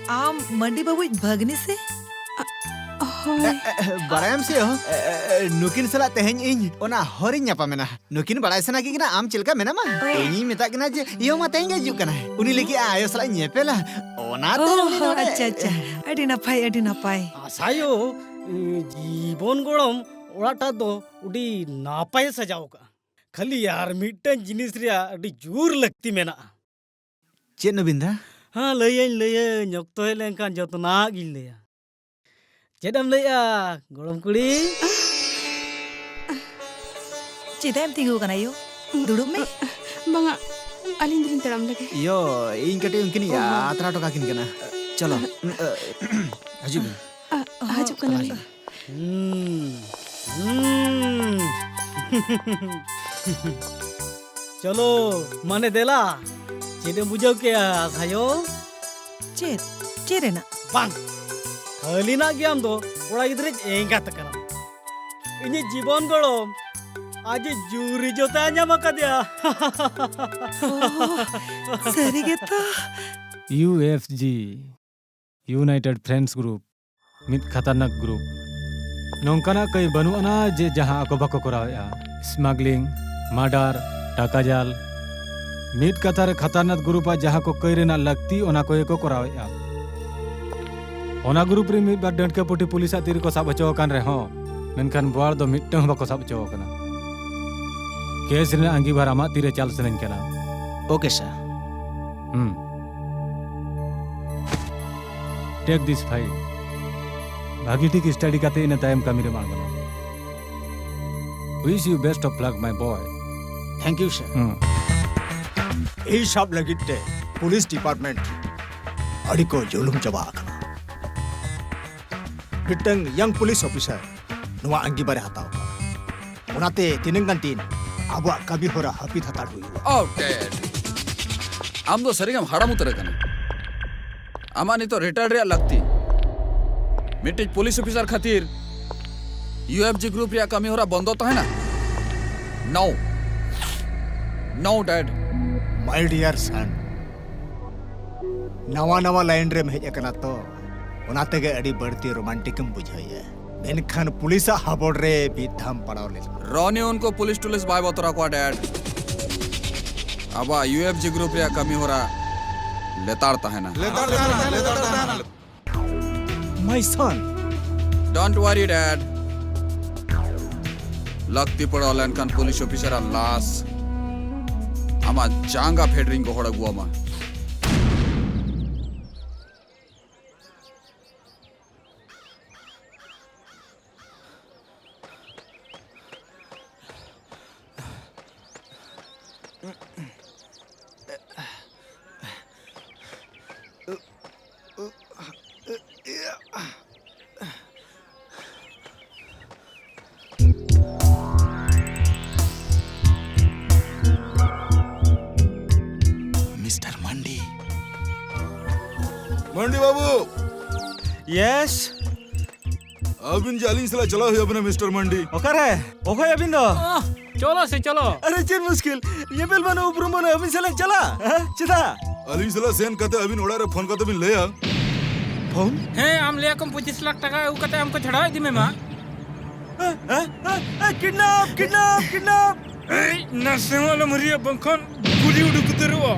ᱟᱢ ᱢᱟᱹᱱᱰᱤ ᱵᱟᱹᱵᱩᱭᱤᱡ ᱵᱷᱟᱹᱜᱽᱱᱤ ᱥᱮ? ᱦᱳᱭ᱾ ᱮ, ᱮ, ᱵᱟᱲᱟᱭᱟᱢ ᱥᱮ ᱭᱳ, ᱮ, ᱮ, ᱮ, ᱱᱩᱠᱤᱱ ᱥᱟᱞᱟᱜ ᱛᱮᱦᱮᱧ ᱤᱧ ᱚᱱᱟ ᱦᱚᱨᱤᱧ ᱧᱟᱯᱟᱢ ᱮᱱᱟ᱾ ᱱᱩᱠᱤᱱ ᱵᱟᱲᱟᱭ ᱥᱟᱱᱟ ᱠᱤ ᱠᱟᱱᱟ ᱟᱢ ᱪᱮᱫ ᱞᱮᱠᱟ ᱢᱮᱱᱟᱢᱟ? ᱳ᱾ ᱤᱧᱤᱧ ᱢᱮᱛᱟᱜ ᱠᱤᱱᱟ ᱡᱮ ᱭᱳ ᱢᱟ ᱛᱮᱦᱮᱧ ᱜᱮ ᱦᱤᱡᱩᱜ ᱠᱟᱱᱟᱭ᱾ ᱩᱱᱤ ᱞᱟᱹᱜᱤᱫ ᱟᱭᱳ ᱥᱟᱞᱟᱜ ᱤᱧ ᱧᱮᱯᱮᱞᱟ᱾ ᱚᱱᱟᱛᱮ ᱳ, ᱩᱱᱤ ᱱᱚᱰᱮ ᱟᱪᱪᱷᱟ, ᱟᱪᱪᱷᱟ᱾ ᱟᱹᱰᱤ ᱱᱟᱯᱟᱭ, ᱟᱹᱰᱤ ᱱᱟᱯᱟᱭ᱾ ᱟᱥᱟᱭᱳ, ᱡᱤᱵᱚᱱ ᱜᱚᱲᱚᱢ ᱚᱲᱟᱜᱴᱟᱜ ᱫᱚ ᱟᱹᱰᱤ ᱱᱟᱯᱟᱭᱮ ᱥᱟᱡᱟᱣ ᱠᱟᱜᱼᱟ᱾ ᱠᱷᱟᱹᱞᱤ ᱟᱨ ᱢᱤᱫᱴᱟᱝ ᱡᱤᱱᱤᱥ ᱨᱮᱭᱟᱜ ᱟᱹᱰᱤ ᱡᱳᱨ ᱞᱟᱹᱠᱛᱤ ᱢᱮᱱᱟᱜᱼᱟ᱾ ᱪᱮᱫ ᱱᱚᱵᱤᱱ ᱫᱟ? ᱦᱮᱸ, ᱞᱟᱹᱭᱟᱹᱧ, ᱞᱟᱹᱭᱟᱹᱧ, ᱚᱠᱛᱚ ᱦᱮᱡ ᱞᱮᱱᱠᱷᱟᱱ ᱡᱚᱛᱚᱱᱟᱜ ᱜᱤᱧ ᱞᱟᱹᱭᱟ᱾ ᱪᱮᱫ ᱮᱢ ᱞᱟᱹᱭᱮᱜᱼᱟ, ᱜᱚᱲᱚᱢ ᱠᱩᱲᱤ? ᱪᱮᱫᱟᱜ ᱮᱢ ᱛᱤᱸᱜᱩ ᱟᱠᱟᱱᱟ ᱭᱳ? ᱫᱩᱲᱩᱵ ᱢᱮ᱾ ᱵᱟᱝᱟ, ᱟᱹᱞᱤᱧ ᱫᱚᱞᱤᱧ ᱛᱟᱲᱟᱢ ᱞᱮᱜᱮ᱾ ᱭᱳ, ᱤᱧ ᱠᱟᱹᱴᱤᱡ ᱩᱱᱠᱤᱱᱤᱧ ᱚ, ᱦᱚᱸ᱾ ᱟᱛᱨᱟ ᱦᱚᱴᱚ ᱠᱟᱠᱤᱱ ᱠᱟᱱᱟ᱾ ᱪᱚᱞᱚ, ᱦᱤᱡᱩᱜ ᱵᱤᱱ᱾ ᱟ, ᱦᱤᱡᱩᱜ ᱠᱟᱱᱟᱞᱤᱧ᱾ ᱦᱩᱸ, ᱦᱩᱸ᱾ ᱪᱚᱞᱚ, ᱢᱟᱱᱮ ᱫᱮᱞᱟ᱾ ᱪᱮᱫ ᱮᱢ ᱵᱩᱡᱷᱟᱹᱣ ᱠᱮᱜᱼᱟ, ᱥᱟᱭᱳ? ᱪᱮᱫ? ᱪᱮᱫ ᱨᱮᱱᱟᱜ? ᱵᱟᱝ, ᱠᱷᱟᱹᱞᱤᱱᱟᱜ ᱜᱮ ᱟᱢ ᱫᱚ ᱠᱚᱲᱟ ᱜᱤᱫᱽᱨᱟᱹ ᱮᱸᱜᱟᱛ ᱠᱟᱱᱟᱢ᱾ ᱤᱧᱤᱡ ᱡᱤᱵᱚᱱ ᱜᱚᱲᱚᱢ ᱟᱡᱤᱡ ᱡᱩᱨᱤ ᱡᱚᱛᱟᱭ ᱧᱟᱢ ᱟᱠᱟᱫᱮᱭᱟ᱾ ᱳ, ᱥᱟᱹᱨᱤ ᱜᱮᱛᱚ᱾ ᱭᱩ ᱮᱯᱷ ᱡᱤ, United Friends Group, ᱢᱤᱫ ᱠᱷᱟᱛᱟᱨᱱᱟᱠ ᱜᱨᱩᱯ᱾ ᱱᱚᱝᱠᱟᱱᱟᱜ ᱠᱟᱹᱭ ᱵᱟᱹᱱᱩᱜ ᱟᱱᱟ ᱡᱮ ᱡᱟᱦᱟᱸ ᱟᱠᱚ ᱵᱟᱠᱚ ᱠᱚᱨᱟᱣᱮᱫᱼᱟ᱾ ᱥᱢᱟᱜᱽᱞᱤᱝ, ᱢᱟᱨᱰᱟᱨ, ᱴᱟᱠᱟ ᱡᱟᱞ, ᱢᱤᱫ ᱠᱟᱛᱷᱟ ᱨᱮ ᱠᱷᱟᱛᱟᱨᱱᱟᱠ ᱜᱨᱩᱯ ᱟᱜ ᱡᱟᱦᱟᱸ ᱠᱚ ᱠᱟᱹᱭ ᱨᱮᱱᱟᱜ ᱞᱟᱹᱠᱛᱤ, ᱚᱱᱟ ᱠᱚᱜᱮ ᱠᱚ ᱠᱚᱨᱟᱣᱮᱫᱼᱟ᱾ ᱚᱱᱟ ᱜᱨᱩᱯ ᱨᱮ ᱢᱤᱫ ᱵᱟᱨ ᱰᱟᱹᱬᱠᱟᱹ ᱯᱩᱴᱷᱤ ᱯᱩᱞᱤᱥ ᱟᱜ ᱛᱤ ᱨᱮᱠᱚ ᱥᱟᱵ ᱦᱚᱪᱚ ᱟᱠᱟᱱ ᱨᱮᱦᱚᱸ, ᱢᱮᱱᱠᱷᱟᱱ ᱵᱳᱣᱟᱲ ᱫᱚ ᱢᱤᱫᱴᱟᱝ ᱦᱚᱸ ᱵᱟᱠᱚ ᱥᱟᱵ ᱦᱚᱪᱚ ᱟᱠᱟᱱᱟ᱾ ᱠᱮᱥ ᱨᱮᱱᱟᱜ ᱟᱸᱜᱤᱵᱷᱟᱨ ᱟᱢᱟᱜ ᱛᱤᱨᱮ ᱪᱟᱞ ᱥᱟᱱᱟᱧ ᱠᱟᱱᱟ᱾ ᱳᱠᱮ, ᱥᱟᱨ᱾ ᱦᱩᱸ᱾ Take this file. ᱵᱷᱟᱹᱜᱤ ᱴᱷᱤᱠ ᱥᱴᱟᱰᱤ ᱠᱟᱛᱮ ᱤᱱᱟᱹ ᱛᱟᱭᱚᱢ ᱠᱟᱹᱢᱤ ᱨᱮᱢ ᱟᱬᱜᱚᱱᱟ᱾ Wish you best of luck, my boy. Thank you, sir. ᱦᱩᱸ᱾ ᱮᱭ ᱥᱟᱵ ᱞᱟᱹᱜᱤᱫ ᱛᱮ ᱯᱩᱞᱤᱥ ᱰᱤᱯᱟᱨᱴᱢᱮᱱᱴ ᱟᱹᱰᱤ ᱠᱚ ᱡᱩᱞᱩᱢ ᱪᱟᱵᱟ ᱟᱠᱟᱱᱟ᱾ ᱢᱤᱫᱴᱟᱝ ᱭᱟᱝ ᱯᱩᱞᱤᱥ ᱚᱯᱷᱤᱥᱟᱨ ᱱᱚᱣᱟ ᱟᱺᱜᱤᱵᱷᱟᱨᱮ ᱦᱟᱛᱟᱣ ᱠᱟᱜᱼᱟ᱾ ᱚᱱᱟᱛᱮ ᱛᱤᱱᱟᱹᱝ ᱜᱟᱱ ᱫᱤᱱ ᱟᱵᱚᱣᱟᱜ ᱠᱟᱹᱢᱤ ᱦᱚᱨᱟ ᱦᱟᱹᱯᱤᱫ ᱦᱟᱛᱟᱲ ᱦᱩᱭᱩᱜᱼᱟ᱾ Oh, Dad. ᱟᱢ ᱫᱚ ᱥᱟᱹᱨᱤᱜᱮᱢ ᱦᱟᱲᱟᱢ ᱩᱛᱟᱹᱨ ᱟᱠᱟᱱᱟ᱾ ᱟᱢᱟᱜ ᱱᱤᱛᱚᱜ ᱨᱤᱴᱟᱭᱟᱨ ᱨᱮᱭᱟᱜ ᱞᱟᱹᱠᱛᱤ᱾ ᱢᱤᱫᱴᱤᱡ ᱯᱩᱞᱤᱥ ᱚᱯᱷᱤᱥᱟᱨ ᱠᱷᱟᱹᱛᱤᱨ ᱤᱭᱩ ᱮᱯᱷ ᱡᱤ ᱜᱨᱩᱯ ᱨᱮᱭᱟᱜ ᱠᱟᱹᱢᱤ ᱦᱚᱨᱟ ᱵᱚᱱᱫᱚ ᱛᱟᱦᱮᱱᱟ? No. No, Dad. My dear son, ᱱᱟᱣᱟ ᱱᱟᱣᱟ ᱞᱟᱭᱤᱱ ᱨᱮᱢ ᱦᱮᱡ ᱟᱠᱟᱱᱟ ᱛᱚ, ᱚᱱᱟ ᱛᱮᱜᱮ ᱟᱹᱰᱤ ᱵᱟᱹᱲᱛᱤ ᱨᱳᱢᱟᱱᱴᱤᱠ ᱮᱢ ᱵᱩᱡᱷᱟᱹᱣᱮᱫᱼᱟ᱾ ᱢᱮᱱᱠᱷᱟᱱ ᱯᱩᱞᱤᱥᱟᱜ ᱦᱟᱵᱚᱲ ᱨᱮ ᱢᱤᱫ ᱫᱷᱟᱣ ᱯᱟᱲᱟᱣ ᱞᱮᱱ᱾ ᱨᱚᱱᱤ ᱩᱱᱠᱩ ᱯᱩᱞᱤᱥ ᱴᱩᱞᱤᱥ ᱵᱟᱭ ᱵᱚᱛᱚᱨ ᱟᱠᱚᱣᱟ, ᱰᱮᱰ᱾ ᱟᱵᱚᱣᱟᱜ ᱤᱭᱩ ᱮᱯᱷ ᱡᱤ ᱜᱨᱩᱯ ᱨᱮᱭᱟᱜ ᱠᱟᱹᱢᱤ ᱦᱚᱨᱟ ᱞᱮᱛᱟᱲ ᱛᱟᱦᱮᱱᱟ᱾ ᱞᱮᱛᱟᱲ ᱛᱟᱦᱮᱱᱟ, ᱞᱮᱛᱟᱲ ᱛᱟᱦᱮᱱᱟ᱾ My son. Don't worry, Dad. ᱞᱟᱹᱠᱛᱤ ᱯᱟᱲᱟᱣ ᱞᱮᱱᱠᱷᱟᱱ ᱯᱩᱞᱤᱥ ᱚᱯᱷᱤᱥᱟᱨᱟᱜ ᱞᱟᱥ ᱟᱢᱟᱜ ᱡᱟᱸᱜᱟ ᱯᱷᱮᱰ ᱨᱤᱧ ᱜᱚᱦᱚᱲ ᱟᱹᱜᱩᱣᱟᱢᱟ᱾ ᱢᱤᱥᱴᱟᱨ ᱢᱟᱱᱰᱤ᱾ ᱢᱟᱱᱰᱤ ᱵᱟᱹᱵᱩ! ᱭᱮᱥ? ᱟᱹᱵᱤᱱ ᱡᱮ ᱟᱹᱞᱤᱧ ᱥᱟᱞᱟᱜ ᱪᱟᱞᱟᱣ ᱦᱩᱭᱩᱜ ᱟᱵᱤᱱᱟ, ᱢᱤᱥᱴᱟᱨ ᱢᱟᱱᱰᱤ᱾ ᱚᱠᱟᱨᱮ? ᱚᱠᱚᱭ ᱟᱹᱵᱤᱱ ᱫᱚ? ᱟᱦ, ᱪᱚᱞᱚ ᱥᱮ ᱪᱚᱞᱚ᱾ ᱟᱨᱮ, ᱪᱮᱫ ᱢᱩᱥᱠᱤᱞ? ᱧᱮᱯᱮᱞ ᱵᱟᱹᱱᱩᱜ, ᱩᱯᱨᱩᱢ ᱵᱟᱹᱱᱩᱜ, ᱟᱹᱵᱤᱱ ᱥᱟᱞᱟᱜ ᱪᱟᱞᱟᱜ? ᱦᱮᱸ? ᱪᱮᱫᱟᱜ? ᱟᱹᱞᱤᱧ ᱥᱟᱞᱟᱜ ᱥᱮᱱ ᱠᱟᱛᱮ ᱟᱹᱵᱤᱱ ᱚᱲᱟᱜ ᱨᱮ ᱯᱷᱳᱱ ᱠᱟᱛᱮ ᱵᱤᱱ ᱞᱟᱹᱭᱟ᱾ ᱯᱷᱳᱱ? ᱦᱮᱸ, ᱟᱢ ᱞᱟᱹᱭ ᱟᱠᱚᱢ ᱯᱚᱸᱪᱤᱥ ᱞᱟᱠᱷ ᱴᱟᱠᱟ ᱟᱹᱜᱩ ᱠᱟᱛᱮ ᱟᱢ ᱠᱚ ᱪᱷᱟᱰᱟᱣ ᱤᱫᱤ ᱢᱮ ᱢᱟ᱾ ᱦᱮᱸ, ᱦᱮᱸ, ᱦᱮᱸ, ᱦᱮᱸ, ᱠᱤᱰᱱᱟᱯ, ᱠᱤᱰᱱᱟᱯ, ᱠᱤᱰᱱᱟᱯ᱾ ᱮᱭ, ᱱᱟᱥᱮ ᱦᱚᱸ ᱟᱞᱚᱢ ᱦᱩᱨᱤᱭᱟ, ᱵᱟᱝᱠᱷᱟᱱ ᱜᱩᱞᱤ ᱩᱰᱩᱠ ᱩᱛᱟᱹᱨᱚᱜᱼᱟ᱾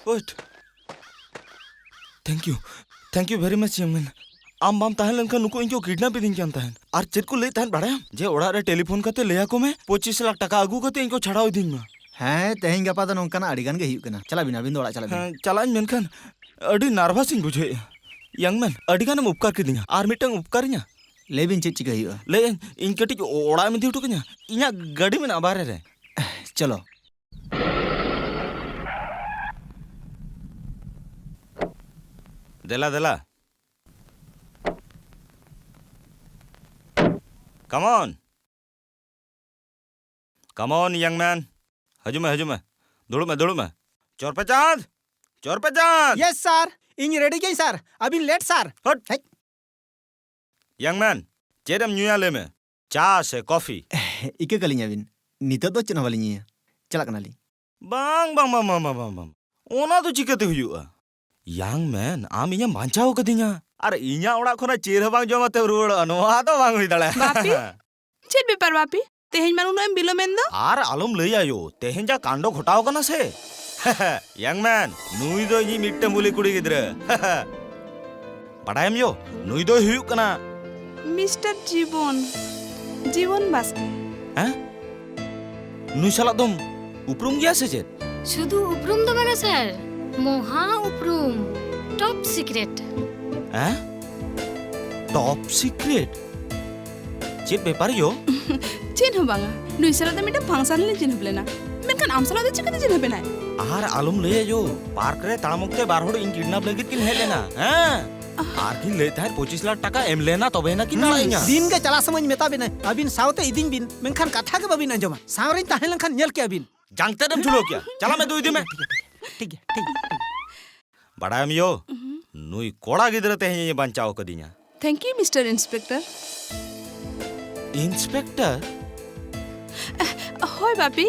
Wait. Thank you. Thank you very much, young man. ᱟᱢ ᱵᱟᱢ ᱛᱟᱦᱮᱸ ᱞᱮᱱᱠᱷᱟᱱ ᱱᱩᱠᱩ ᱤᱧ ᱠᱚ ᱠᱤᱰᱱᱟᱯ ᱤᱫᱤᱧ ᱠᱟᱱ ᱛᱟᱦᱮᱸᱫ᱾ ᱟᱨ ᱪᱮᱫ ᱠᱚ ᱞᱟᱹᱭᱮᱫ ᱛᱟᱦᱮᱸᱫ ᱵᱟᱲᱟᱭᱟᱢ? ᱡᱮ ᱚᱲᱟᱜ ᱨᱮ ᱴᱮᱞᱤᱯᱷᱳᱱ ᱠᱟᱛᱮ ᱞᱟᱹᱭ ᱟᱠᱚ ᱢᱮ, ᱯᱚᱸᱪᱤᱥ ᱞᱟᱠᱷ ᱴᱟᱠᱟ ᱟᱹᱜᱩ ᱠᱟᱛᱮ ᱤᱧ ᱠᱚ ᱪᱷᱟᱲᱟᱣ ᱤᱫᱤᱧ ᱢᱟ᱾ ᱦᱮᱸ, ᱛᱮᱦᱮᱧ ᱜᱟᱯᱟ ᱫᱚ ᱱᱚᱝᱠᱟᱱᱟᱜ ᱟᱹᱰᱤ ᱜᱟᱱ ᱜᱮ ᱦᱩᱭᱩᱜ ᱠᱟᱱᱟ᱾ ᱪᱟᱞᱟᱜ ᱵᱤᱱ, ᱟᱹᱵᱤᱱ ᱫᱚ ᱚᱲᱟᱜ ᱪᱟᱞᱟᱜ ᱵᱤᱱ᱾ ᱦᱮᱸ, ᱪᱟᱞᱟᱜ ᱟᱹᱧ, ᱢᱮᱱᱠᱷᱟᱱ ᱟᱹᱰᱤ ᱱᱟᱨᱵᱷᱟᱥ ᱤᱧ ᱵᱩᱡᱷᱟᱹᱣᱮᱫᱼᱟ᱾ ᱤᱭᱟᱝ ᱢᱮᱱ, ᱟᱹᱰᱤ ᱜᱟᱱᱮᱢ ᱩᱯᱠᱟᱨ ᱠᱤᱫᱤᱧᱟ᱾ ᱟᱨ ᱢᱤᱫᱴᱟᱝ ᱩᱯᱠᱟᱨᱤᱧᱟ? ᱞᱟᱹᱭ ᱵᱤᱱ, ᱪᱮᱫ ᱪᱤᱠᱟᱹ ᱦᱩᱭᱩᱜᱼᱟ? ᱞᱟᱹᱭ ᱟᱹᱧ, ᱤᱧ ᱠᱟᱹᱴᱤᱡ ᱚᱲᱟᱜ ᱮᱢ ᱤᱫᱤ ᱦᱚᱴᱚ ᱠᱟᱹᱧᱟ? ᱤᱧᱟᱹᱜ ᱜᱟᱹᱰᱤ ᱢᱮᱱᱟᱜᱼᱟ ᱵᱟᱦᱨᱮ ᱨᱮ᱾ ᱪᱚᱞᱚ᱾ ᱫᱮᱞᱟ, ᱫᱮᱞᱟ᱾ Come on. Come on, young man. ᱦᱤᱡᱩᱜ ᱢᱮ, ᱦᱤᱡᱩᱜ ᱢᱮ᱾ ᱫᱩᱲᱩᱵ ᱢᱮ, ᱫᱩᱲᱩᱵ ᱢᱮ᱾ ᱪᱚᱨᱯᱮ ᱪᱟᱸᱫᱽ! ᱪᱚᱨᱯᱮ ᱪᱟᱸᱫᱽ! Yes, sir. ᱤᱧ ready ᱜᱤᱭᱟᱹᱧ, sir. ᱟᱹᱵᱤᱱ late, sir. ᱦᱟᱹᱴ! ᱦᱮᱡ᱾ Young man, ᱪᱮᱫ ᱮᱢ ᱧᱩᱭᱟ ᱞᱟᱹᱭ ᱢᱮ? ᱪᱟ ᱥᱮ coffee? ᱤᱠᱟᱹ ᱠᱟᱹᱞᱤᱧᱟ ᱵᱤᱱ᱾ ᱱᱤᱛᱚᱜ ᱫᱚ ᱪᱮᱫ ᱦᱚᱸ ᱵᱟᱹᱞᱤᱧ ᱧᱩᱭᱟ᱾ ᱪᱟᱞᱟᱜ ᱠᱟᱱᱟᱞᱤᱧ᱾ ᱵᱟᱝ, ᱵᱟᱝ, ᱵᱟᱝ᱾ ᱚᱱᱟ ᱫᱚ ᱪᱤᱠᱟᱹᱛᱮ ᱦᱩᱭᱩᱜᱼᱟ? Young man, ᱟᱢ ᱤᱧᱮᱢ ᱵᱟᱧᱪᱟᱣ ᱠᱟᱫᱤᱧᱟ᱾ ᱟᱨ ᱤᱧᱟᱹᱜ ᱚᱲᱟᱜ ᱠᱷᱚᱱᱟᱜ ᱪᱮᱫ ᱦᱚᱸ ᱵᱟᱝ ᱡᱚᱢ ᱟᱛᱮᱢ ᱨᱩᱣᱟᱹᱲᱚᱜᱼᱟ, ᱱᱚᱣᱟ ᱫᱚ ᱵᱟᱝ ᱦᱩᱭ ᱫᱟᱲᱮᱭᱟᱜᱼᱟ᱾ ᱵᱟᱯᱤ? ᱪᱮᱫ ᱵᱮᱯᱟᱨ ᱵᱟᱯᱤ? ᱛᱮᱦᱮᱧ ᱢᱟ ᱱᱩᱱᱟᱹᱜ ᱮᱢ ᱵᱤᱞᱚᱢᱮᱱ ᱫᱚ? ᱟᱨ ᱟᱞᱚᱢ ᱞᱟᱹᱭᱟ ᱭᱳ, ᱛᱮᱦᱮᱧ ᱡᱟ ᱠᱟᱱᱰᱚ ᱜᱷᱚᱴᱟᱣ ᱠᱟᱱᱟ ᱥᱮ᱾ Young man, ᱱᱩᱭ ᱫᱚ ᱤᱧᱤᱡ ᱢᱤᱫᱴᱟᱝ ᱵᱩᱞᱤ ᱠᱩᱲᱤ ᱜᱤᱫᱽᱨᱟᱹ᱾ ᱵᱟᱰᱟᱭᱟᱢ ᱭᱳ, ᱱᱩᱭ ᱫᱚᱭ ᱦᱩᱭᱩᱜ ᱠᱟᱱᱟ Mister ᱡᱤᱵᱚᱱ, ᱡᱤᱵᱚᱱ ᱵᱟᱥᱠᱮ᱾ ᱦᱮᱸ? ᱱᱩᱭ ᱥᱟᱞᱟᱜ ᱫᱚᱢ ᱩᱯᱨᱩᱢ ᱜᱮᱭᱟ ᱥᱮ ᱪᱮᱫ? ᱥᱩᱫᱷᱩ ᱩᱯᱨᱩᱢ ᱫᱚ ᱵᱟᱝᱟ ᱥᱟᱨ, ᱢᱚᱦᱟ ᱩᱯᱨᱩᱢ, top secret᱾ ᱦᱮᱸ? Top secret? ᱪᱮᱫ ᱵᱮᱯᱟᱨ ᱭᱳ? ᱪᱮᱫ ᱦᱚᱸ ᱵᱟᱝᱟ, ᱱᱩᱭ ᱥᱟᱞᱟᱜ ᱫᱚ ᱢᱤᱫᱴᱟᱝ function ᱨᱮᱞᱤᱧ ᱪᱤᱱᱦᱟᱹᱯ ᱞᱮᱱᱟ, ᱢᱮᱱᱠᱷᱟᱱ ᱟᱢ ᱥᱟᱞᱟᱜ ᱫᱚ ᱪᱤᱠᱟᱹᱛᱮ ᱪᱤᱱᱦᱟᱹᱯ ᱮᱱᱟᱭ? ᱟᱨ ᱟᱞᱚᱢ ᱞᱟᱹᱭᱟ ᱭᱳ, park ᱨᱮ ᱛᱟᱲᱟᱢ ᱚᱠᱛᱮ ᱵᱟᱨ ᱦᱚᱲ ᱤᱧ kidnap ᱞᱟᱹᱜᱤᱫ ᱠᱤᱱ ᱦᱮᱡ ᱞᱮᱱᱟ᱾ ᱦᱮᱸ? ᱟᱨ ᱠᱤᱱ ᱞᱟᱹᱭᱮᱫ ᱛᱟᱦᱮᱸᱫ ᱯᱚᱸᱪᱤᱥ ᱞᱟᱠᱷ ᱴᱟᱠᱟ ᱮᱢ ᱞᱮᱱᱟ ᱛᱚᱵᱮᱭᱮᱱᱟ ᱠᱤᱱ ᱟᱲᱟᱜ ᱤᱧᱟ᱾ ᱫᱤᱱ ᱜᱮ ᱪᱟᱞᱟᱜ ᱥᱚᱢᱚᱭ ᱢᱮᱛᱟ ᱵᱤᱱᱟᱹᱧ, ᱟᱹᱵᱤᱱ ᱥᱟᱶᱛᱮ ᱤᱫᱤᱧ ᱵᱤᱱ, ᱢᱮᱱᱠᱷᱟᱱ ᱠᱟᱛᱷᱟ ᱜᱮ ᱵᱟᱹᱵᱤᱱ ᱟᱸᱡᱚᱢᱟ᱾ ᱥᱟᱶ ᱨᱤᱧ ᱛᱟᱦᱮᱸ ᱞᱮᱱᱠᱷᱟᱱ ᱧᱮᱞ ᱠᱮᱭᱟ ᱵᱤᱱ᱾ ᱡᱟᱝ ᱛᱮᱫ ᱮᱢ ᱪᱷᱩᱞᱟᱹᱣ ᱠᱮᱭᱟ᱾ ᱪᱟᱞᱟᱜ ᱢᱮ, ᱫᱩ ᱤᱫᱤ ᱢᱮ᱾ ᱴᱷᱤᱠ ᱜᱮᱭᱟ, ᱴᱷᱤᱠ ᱜᱮᱭᱟ, ᱴᱷᱤᱠ ᱜᱮᱭᱟ᱾ ᱵᱟᱰᱟᱭᱟᱢ ᱭᱳ, ᱱᱩᱭ ᱠᱚᱲᱟ ᱜᱤᱫᱽᱨᱟᱹ ᱛᱮᱦᱮᱧ ᱮ ᱵᱟᱧᱪᱟᱣ ᱠᱟᱫᱤᱧᱟ᱾ Thank you, Mister Inspector. Inspector? ᱦᱳᱭ ᱵᱟᱯᱤ,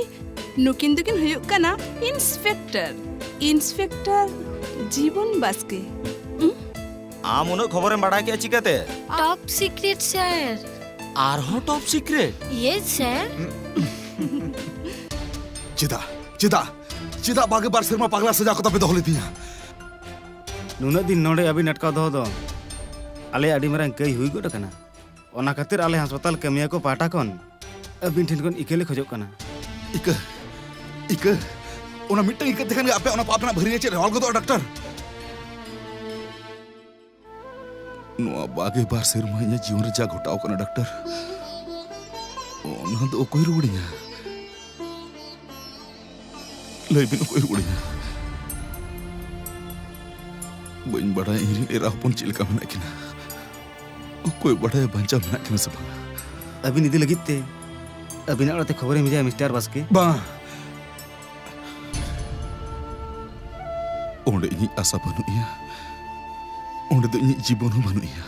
ᱱᱩᱠᱤᱱ ᱫᱚᱠᱤᱱ ᱦᱩᱭᱩᱜ ᱠᱟᱱᱟ Inspector, Inspector ᱡᱤᱵᱚᱱ ᱵᱟᱥᱠᱮ᱾ ᱦᱩᱸ? ᱟᱢ ᱩᱱᱟᱹᱜ ᱠᱷᱚᱵᱚᱨᱮᱢ ᱵᱟᱰᱟᱭ ᱠᱮᱫᱼᱟ ᱪᱤᱠᱟᱹᱛᱮ? Top secret, sir. ᱟᱨᱦᱚᱸ top secret? Yes, sir. ᱪᱮᱫᱟᱜ? ᱪᱮᱫᱟᱜ? ᱪᱮᱫᱟᱜ ᱵᱟᱜᱮ ᱵᱟᱨ ᱥᱮᱨᱢᱟ ᱯᱟᱜᱽᱞᱟ ᱥᱟᱡᱟ ᱠᱚ ᱛᱟᱯᱮ ᱫᱚᱦᱚ ᱞᱤᱫᱤᱧᱟ? ᱱᱩᱱᱟᱹᱜ ᱫᱤᱱ ᱱᱚᱰᱮ ᱟᱹᱵᱤᱱ ᱟᱴᱠᱟᱣ ᱫᱚᱦᱚ ᱫᱚ ᱟᱞᱮᱭᱟᱜ ᱟᱹᱰᱤ ᱢᱟᱨᱟᱝ ᱠᱟᱹᱭ ᱦᱩᱭ ᱜᱚᱫ ᱟᱠᱟᱱᱟ᱾ ᱚᱱᱟ ᱠᱷᱟᱹᱛᱤᱨ ᱟᱞᱮ ᱦᱟᱥᱯᱟᱛᱟᱞ ᱠᱟᱹᱢᱤᱭᱟᱹ ᱠᱚ ᱯᱟᱦᱴᱟ ᱠᱷᱚᱱ ᱟᱹᱵᱤᱱ ᱴᱷᱮᱱ ᱠᱷᱚᱱ ᱤᱠᱟᱹ ᱞᱮ ᱠᱷᱚᱡᱚᱜ ᱠᱟᱱᱟ᱾ ᱤᱠᱟᱹ? ᱤᱠᱟᱹ? ᱚᱱᱟ ᱢᱤᱫᱴᱟᱝ ᱤᱠᱟᱹ ᱛᱮᱠᱷᱟᱱ ᱜᱮ ᱟᱯᱮ ᱚᱱᱟ ᱯᱟᱯ ᱨᱮᱱᱟᱜ ᱵᱷᱟᱹᱨᱭᱟᱹ ᱪᱮᱫ ᱨᱮᱣᱟᱞ ᱜᱚᱫᱚᱜᱼᱟ, ᱰᱟᱠᱛᱟᱨ? ᱱᱚᱣᱟ ᱵᱟᱜᱮ ᱵᱟᱨ ᱥᱮᱨᱢᱟ ᱤᱧᱟᱹᱜ ᱡᱤᱭᱚᱱ ᱨᱮ ᱡᱟ ᱜᱷᱚᱴᱟᱣ ᱠᱟᱱᱟ, ᱰᱟᱠᱛᱟᱨ, ᱚᱱᱟ ᱫᱚ ᱚᱠᱚᱭ ᱨᱩᱣᱟᱹᱲᱤᱧᱟ? ᱞᱟᱹᱭ ᱵᱤᱱ, ᱚᱠᱚᱭ ᱨᱩᱣᱟᱹᱲᱤᱧᱟ? ᱵᱟᱹᱧ ᱵᱟᱲᱟᱭᱟ ᱤᱧ ᱨᱮᱱ ᱮᱨᱟ ᱦᱚᱯᱚᱱ ᱪᱮᱫ ᱞᱮᱠᱟ ᱢᱮᱱᱟᱜ ᱠᱤᱱᱟ᱾ ᱚᱠᱚᱭ ᱵᱟᱰᱟᱭᱟ ᱵᱟᱧᱪᱟᱣ ᱢᱮᱱᱟᱜ ᱠᱤᱱᱟ ᱥᱮ ᱵᱟᱝᱟ᱾ ᱟᱹᱵᱤᱱ ᱤᱫᱤ ᱞᱟᱹᱜᱤᱫ ᱛᱮ ᱟᱹᱵᱤᱱᱟᱜ ᱚᱲᱟᱜ ᱛᱮ ᱠᱷᱚᱵᱚᱨᱤᱧ ᱵᱷᱮᱡᱟᱭᱟ, ᱢᱤᱥᱴᱟᱨ ᱵᱟᱥᱠᱮ᱾ ᱵᱟᱝ᱾ ᱚᱸᱰᱮ ᱤᱧᱤᱡ ᱟᱥᱟ ᱵᱟᱹᱱᱩᱜ ᱮᱭᱟ᱾ ᱚᱸᱰᱮ ᱫᱚ ᱤᱧᱤᱡ ᱡᱤᱵᱚᱱ ᱦᱚᱸ ᱵᱟᱹᱱᱩᱜ ᱮᱭᱟ᱾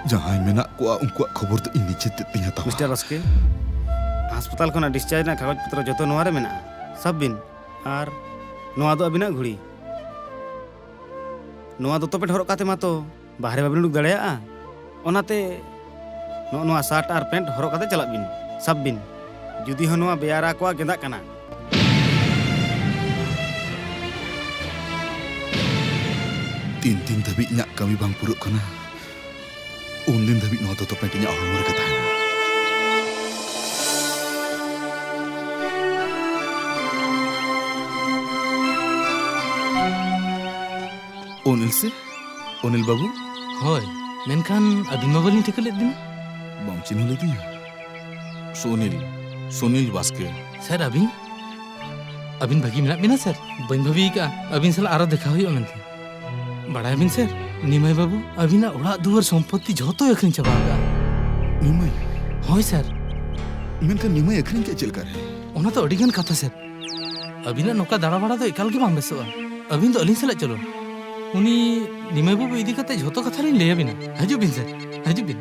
ᱡᱟᱦᱟᱸᱭ ᱢᱮᱱᱟᱜ ᱠᱚᱣᱟ, ᱩᱱᱠᱩᱣᱟᱜ ᱠᱷᱚᱵᱚᱨ ᱫᱚ ᱤᱧ ᱱᱤᱡᱮ ᱛᱮᱫ ᱛᱤᱧ ᱦᱟᱛᱟᱣᱟ᱾ ᱢᱤᱥᱴᱟᱨ ᱵᱟᱥᱠᱮ, ᱦᱟᱥᱯᱟᱛᱟᱞ ᱠᱷᱚᱱᱟᱜ ᱰᱤᱥᱪᱟᱨᱡᱽ ᱨᱮᱱᱟᱜ ᱠᱟᱜᱚᱡᱽ ᱯᱚᱛᱨᱚ ᱡᱚᱛᱚ ᱱᱚᱣᱟ ᱨᱮ ᱢᱮᱱᱟᱜᱼᱟ᱾ ᱥᱟᱵ ᱵᱤᱱ᱾ ᱟᱨ ᱱᱚᱣᱟ ᱫᱚ ᱟᱹᱵᱤᱱᱟᱜ ᱜᱷᱩᱲᱤ᱾ ᱱᱚᱣᱟ ᱫᱚᱛᱚ ᱯᱮᱱᱴ ᱦᱚᱨᱚᱜ ᱠᱟᱛᱮ ᱢᱟᱛᱚ ᱵᱟᱦᱨᱮ ᱵᱟᱵᱤᱱ ᱩᱰᱩᱠ ᱫᱟᱲᱮᱭᱟᱜᱼᱟ᱾ ᱚᱱᱟᱛᱮ ᱱᱚᱜᱼᱚ ᱱᱚᱣᱟ ᱥᱟᱨᱴ ᱟᱨ ᱯᱮᱱᱴ ᱦᱚᱨᱚᱜ ᱠᱟᱛᱮ ᱪᱟᱞᱟᱜ ᱵᱤᱱ᱾ ᱥᱟᱵ ᱵᱤᱱ, ᱡᱩᱫᱤ ᱦᱚᱸ ᱱᱚᱣᱟ ᱵᱮᱭᱟᱨᱟ ᱠᱚᱣᱟᱜ ᱜᱮᱸᱫᱟᱜ ᱠᱟᱱᱟ᱾ ᱛᱤᱱ ᱫᱤᱱ ᱫᱷᱟᱹᱵᱤᱡ ᱤᱧᱟᱹᱜ ᱠᱟᱹᱢᱤ ᱵᱟᱝ ᱯᱩᱨᱟᱹᱜ ᱠᱟᱱᱟ, ᱩᱱ ᱫᱤᱱ ᱫᱷᱟᱹᱵᱤᱡ ᱱᱚᱣᱟ ᱫᱚᱛᱚ ᱯᱮᱱᱴ ᱤᱧᱟᱹᱜ ᱦᱚᱲᱢᱚ ᱨᱮᱜᱮ ᱛᱟᱦᱮᱱᱟ᱾ ᱚᱱᱤᱞ ᱥᱮ? ᱚᱱᱤᱞ ᱵᱟᱹᱵᱩ? ᱦᱳᱭ, ᱢᱮᱱᱠᱷᱟᱱ ᱟᱹᱵᱤᱱ ᱢᱟ ᱵᱟᱹᱞᱤᱧ ᱴᱷᱤᱠᱟᱹ ᱞᱮᱫ ᱵᱤᱱᱟ᱾ ᱵᱟᱢ ᱪᱤᱱᱦᱟᱹ ᱞᱤᱫᱤᱧᱟ? ᱥᱩᱱᱤᱞ, ᱥᱩᱱᱤᱞ ᱵᱟᱥᱠᱮ᱾ ᱥᱮᱨ, ᱟᱹᱵᱤᱱ? ᱟᱹᱵᱤᱱ ᱵᱷᱟᱹᱜᱤ ᱢᱮᱱᱟᱜ ᱵᱤᱱᱟ, ᱥᱮᱨ? ᱵᱟᱹᱧ ᱵᱷᱟᱹᱵᱤ ᱟᱠᱟᱫᱼᱟ ᱟᱹᱵᱤᱱ ᱥᱟᱞᱟᱜ ᱟᱨᱚ ᱫᱮᱠᱷᱟ ᱦᱩᱭᱩᱜᱼᱟ ᱢᱮᱱᱛᱮ᱾ ᱵᱟᱲᱟᱭᱟᱵᱤᱱ, ᱥᱮᱨ, ᱱᱤᱢᱟᱭ ᱵᱟᱹᱵᱩ ᱟᱹᱵᱤᱱᱟᱜ ᱚᱲᱟᱜ ᱫᱩᱣᱟᱹᱨ ᱥᱚᱢᱯᱚᱛᱛᱤ ᱡᱷᱚᱛᱚᱭ ᱟᱹᱠᱷᱨᱤᱧ ᱪᱟᱵᱟ ᱟᱠᱟᱫᱼᱟ᱾ ᱱᱤᱢᱟᱭ? ᱦᱳᱭ, ᱥᱮᱨ᱾ ᱢᱮᱱᱠᱷᱟᱱ ᱱᱤᱢᱟᱭ ᱟᱹᱠᱷᱨᱤᱧ ᱠᱮᱫ ᱪᱮᱫ ᱞᱮᱠᱟᱨᱮ? ᱚᱱᱟ ᱫᱚ ᱟᱹᱰᱤ ᱜᱟᱱ ᱠᱟᱛᱷᱟ, ᱥᱮᱨ᱾ ᱟᱹᱵᱤᱱᱟᱜ ᱱᱚᱝᱠᱟ ᱫᱟᱬᱟ ᱵᱟᱲᱟ ᱫᱚ ᱮᱠᱟᱞ ᱜᱮ ᱵᱟᱝ ᱵᱮᱥᱚᱜᱼᱟ᱾ ᱟᱹᱵᱤᱱ ᱫᱚ ᱟᱹᱞᱤᱧ ᱥᱟᱞᱟᱜ ᱪᱚᱞᱚ᱾ ᱩᱱᱤ ᱱᱤᱢᱟᱭ ᱵᱟᱹᱵᱩ ᱤᱫᱤ ᱠᱟᱛᱮ ᱡᱷᱚᱛᱚ ᱠᱟᱛᱷᱟ ᱞᱤᱧ ᱞᱟᱹᱭ ᱟᱹᱵᱤᱱᱟ᱾ ᱦᱤᱡᱩᱜ ᱵᱤᱱ, ᱥᱮᱨ, ᱦᱤᱡᱩᱜ ᱵᱤᱱ᱾